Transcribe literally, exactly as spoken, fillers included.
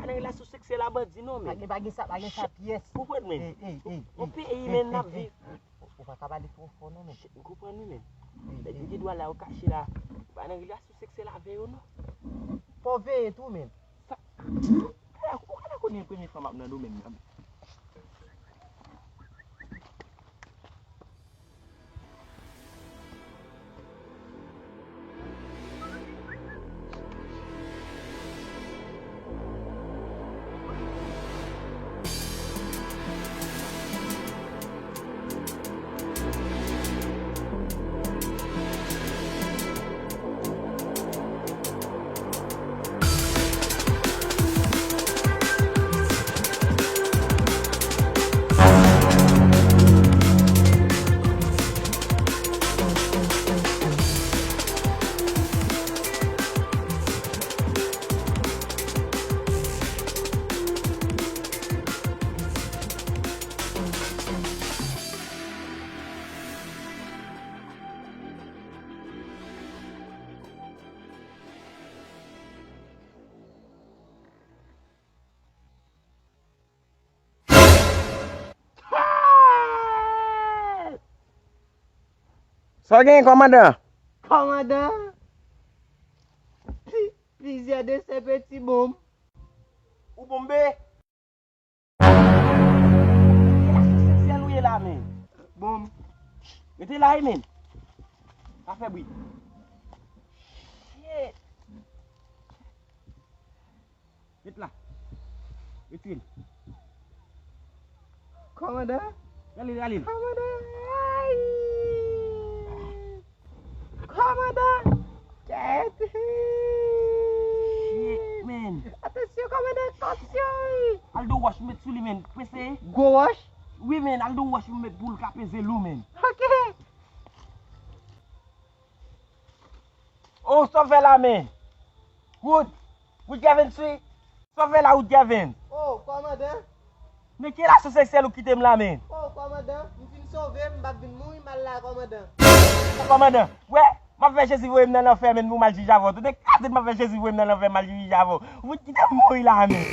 Nèg la sou seksè la bandi non, men. Pa gen, pa gen sa, pa gen sa pyès. Konprann, men. Ey, ey, ey, ey. On peyi, men, n ap viv. Ou, ou pa ka pale twò fò non, men. Shit, m konprann wi, men. Nèg yo gen dwa la, yo kache la. Ba nan relasyon seksè la veye yo non. Fò veye tou, men. Sa, ou ka la konnen premye fwa m ap nan domèn nan. Sa w genyen, kòmandan? Kòmandan, plizyè desè peti bonm. Ou bonbe? Relasyon seksyèl ou ye la, men. Bonm. Rete la, wi, men. Pa fè bri. Shit. Ret la. Retire l. Kòmandan? Rale l, rale l. Kòmandan! Ay! Kòmandan! Kèt! Shit, man. Atansyon, kòmandan, atansyon, wi. Al do wòch, m met sou li, man. Prese. Gwo wòch? Wi, man, al do wòch, m met pou l ka peze lou, man. Ok. Oh, sòvè la, men. Wood. Wood Evans, wi. Sòvè la, Wood Evans. Oh, kòmandan. Men ki relasyon seksyèl ou kite m la, men? Oh, kòmandan, m fin sove, m p ap vin mouri, m al la, kòmandan. Kòmandan, wè, m ap fè Jezi voye m nan lanfè, men, pou m al jije avè w. Tout ekraze, m ap fè Jezi voye m nan lanfè, m al jije avè w. Wood, kite m mouri la, men.